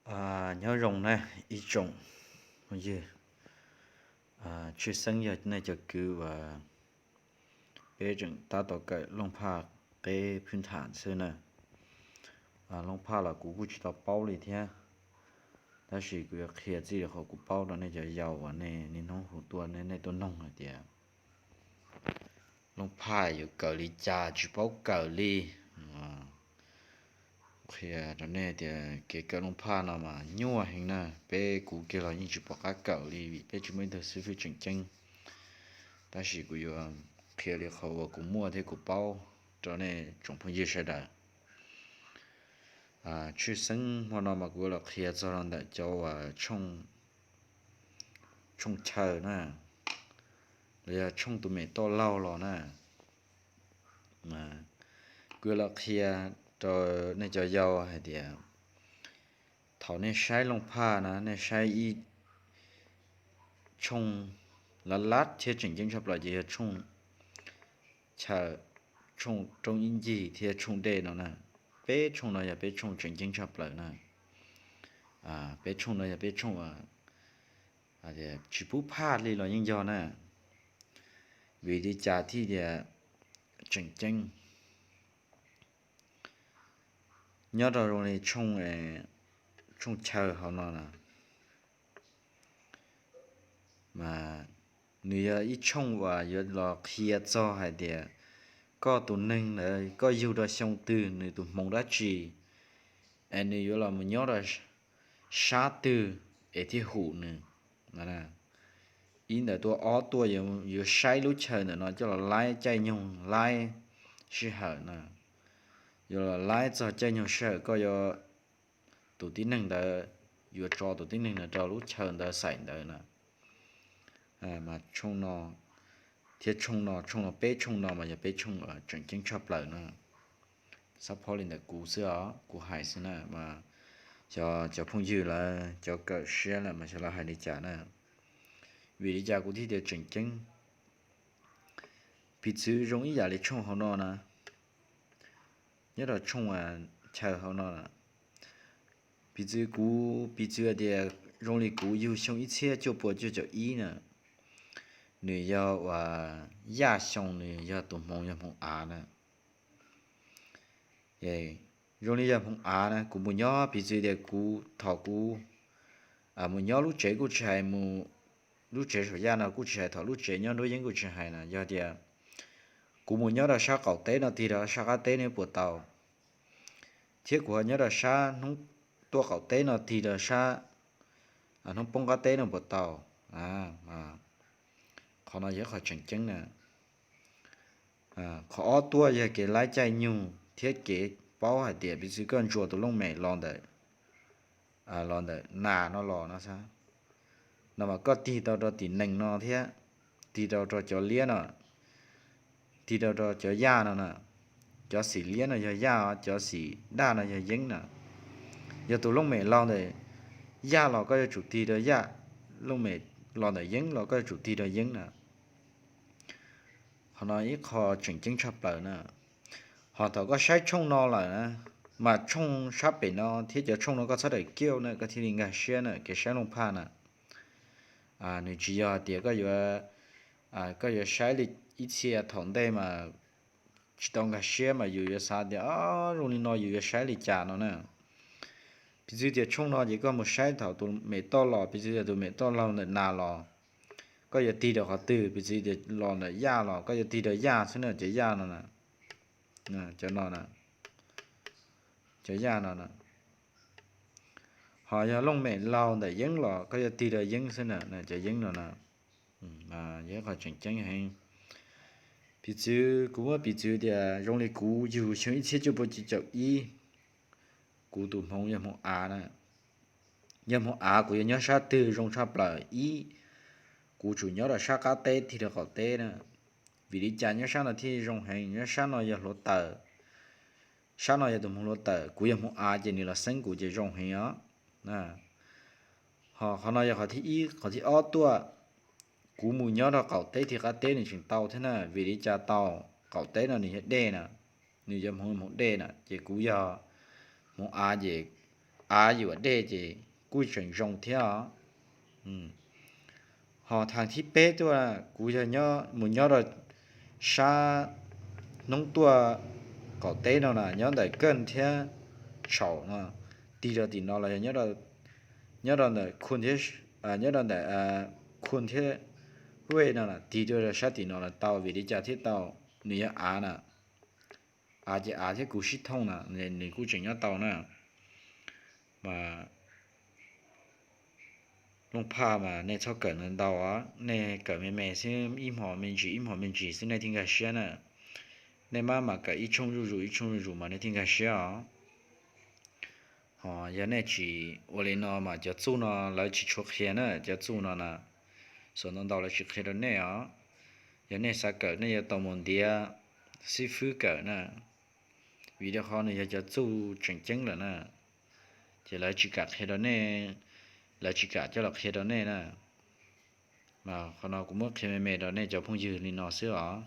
Nyob zoo na ib tsoom phooj ywg, tshwj xeeb yog nej cov kwv uas peb tseem tab tom kawm Looj Phaj qeb phwj tham xwb na. Looj Phaj los kuv kuj tsis tau paub li thiab, tab sis kuv yuav qhia txij li qhov kuv paub rau nej cov yau uas nej niaj hnub hu tuaj, nej tuaj noog hais tias Looj Phaj yuav kawm li cas tsis paub kawm li. Qhia rau nej tias kev kawm Looj Phaj no mas nyuaj heev na, peb kuv kiag los yeej tsis pom qab kawm li vim peb tsis muaj ib tug xib fwb tseem ceeb. Tab sis kuv yuav qhia li qhov uas kuv muaj thiab kuv paub rau nej tsoom phooj ywg sawv daws. Tshwj xeeb hmo no mas kuv yuav los qhia txog rau ntawm cov uas tshooj chaw na, los yog tshooj tus mem toj laug los na. Kuv yuav los qhia rau nej cov yau hais tias thaum nej saib Looj Phaj na, nej saib ib tshooj lav lab thiab tseem ceeb tshaj plaws ces yog tshooj chaw, tshooj roob ib ncig thiab tshooj dej no na. Peb tshooj no yog peb tshooj tseem ceeb tshaj plaws na. Peb tshooj no yog peb tshooj tsis pub phaj li los yeej yog na. Vim li cas thiaj tias tseem ceeb? Nyob rau zoo li tshooj chaw hauv no na, mas nws yog ib tshooj uas yuav los qhia txog hais tias koj tus neeg ntawd koj yug rau xyoo twg, nws tus hmoov dab tsi, es nws yuav los mus nyob rau sab twg es thiaj hum nws. Ib ntawm tuaj ob tuaj yuav saib lub chaw ntawm no coj los laib caij nyoog laib sij hawm na. Yuav los laib txog caij nyoog sij hawm koj yuav, tus tib neeg ntawd, yuav tso tus tib neeg ntawd rau lub chaw ntawd xaim ntawd na. Mas tshooj no thiab tshooj no, tshooj no peb tshooj no mas yog peb tshooj tseem ceeb tshaj plaws na. Xab phob li ntawm kuv xwb os, kuv hais xwb na mas xyov cov phooj ywg lawv cov kawm siab lawm mas xyov lawv hais li cas na. Vim li cas kuv thiaj tias tseem ceeb? Piv txwv zoo ib yam li tshooj hauv no na, nyob rau tshooj chaw hauv no na, piv txwv kuv, piv txwv hais tias zoo li kuv yug xyoo ib txhiab cuaj pua cuaj caum ib na, nws yog uas yaj xyoo, nws yog tus hmoov yog hmoov av na. Zoo li yog hmoov av na, kuv mus nyob, piv txwv tias kuv thaum kuv mus nyob lub tsev kuj tsis hais mus, lub tsev saum yaj no kuj tsis hais, thaum lub tsev nyob nruab yeeb kuj tsis hais na, yog tias kuv mus nyob rau sab qaum teb no tig rau sab qab teb no puas tau, thiab kuv ho nyob rau sab hnub tuaj qaum teb no tig rau sab hnub poob qab teb no puas tau? Qhov no yog ib qho tseem ceeb na. Qhov ob tuaj yog kev laib caij nyoog thiab kev paub hais tias piv txwv koj ntsuas tus looj mem los ntawm, los ntawm nas no los no xwb, no mas koj tig tau rau tim nees no thiab tig tau rau cov liab no, tig tau rau cov yaj no na. Cov xim liab no yog yaj, cov xim daj no yog yeeb na. Yog tus looj mem laug ntawm yaj los koj yuav tsum tig rau yaj, looj mem los ntawm yeeb los koj yuav tsum tig rau yeeb na. Qhov no ib qho tseem ceeb tshaj plaws na. Ho thaum koj saib tshooj no lawm na, mas tshooj sab pem no thiab cov tshooj no koj txhob daws kiuj na, koj thiaj li nkag siab na, kev saib looj phaj na. Nws tsis yog tias koj yuav, koj yuav saib li ib txhia thaum ntej mas tsis tau nkag siab mas yus yuav xav tias zoo li no yus yuav saib li cas no na. Piv txwv tias tshooj no ces koj mus saib thaum tus mem toj los, piv txwv tias tus mem toj laug ntawm nas los, koj yuav tig rau qhov twg? Piv txwv tias los ntawm yaj los koj yuav tig rau yaj xwb na, cov yaj no na, cov no na, cov yaj no na. Ho yog looj mem laug ntawm yeeb los koj yuav tig rau yeeb xwb na, cov yeeb no na. Yog ib qho tseem ceeb heev. Piv txwv, kuv muab piv txwv tias zoo li kuv yug xyoo ib txhiab cuaj pua cuaj caum ib, kuv tus hmoov yog hmoov av na. Yog hmoov av kuv yuav nyob sab twg zoo tshaj plaws? Ib, kuv tsum nyob rau sab qab teb tig rau qaum teb na. Vim li cas nyob sab no thiaj zoo heev? Nyob sab no yog hluav taws, sab no yog tus hmoov hluav taws, kuv yog hmoov av ces nws los xeeb kuv ces zoo heev os. Ho qhov no yog qhov thib ib. Qhov thib ob tuaj, kuv mus nyob rau qaum teb tig qab teb nws tseem tau thiab na. Vim li cas tau? Qaum teb no nws yog dej na, nws yog hmoov, hmoov dej na, ces kuv yog hmoov av ces av yuam dej ces kuj tseem zoo thiab os. Ho thaj thib peb tuaj, kuv yog mus nyob rau sab hnub tuaj qaum teb no na, nyob ntawm Keej thiab Tshaum no, tig rau tim no los yog nyob rau ntawm Khu thiab, nyob rau ntawm Khu thiab Vaj no na, tig tuaj rau sab tim no los tau. Vim li cas thiaj tau? Nws yog av na, av ces av thiab kuv sib thooj na, nws kuj tseem nyob tau na. Mas Looj Phaj mas nej txhob kawm ntau ntau os, nej kawm me me xwb, ib hmos me ntsis ib hmos me ntsis xwb nej thiaj nkag siab na. Nej maj mam kawm ib tshooj zuj zus ib tshooj zuj zus mas nej thiaj nkag siab os. Ho yog nej tsis ua li no mas cov txuj no lawv tsis tshua qhia na, cov txuj no na, xav ntau ntau lawv tsis qhia rau nej os. Yog nej xav kawm nej yuav tau mus ntiav xib fwb kawm na, vim rau qhov nws yog cov txuj tseem ceeb lawm na, ces lawv tsis kam qhia rau nej, lawv tsis kam coj los qhia rau nej na. Mas qhov no kuv muab qhia me me rau nej cov phooj ywg li no xwb os.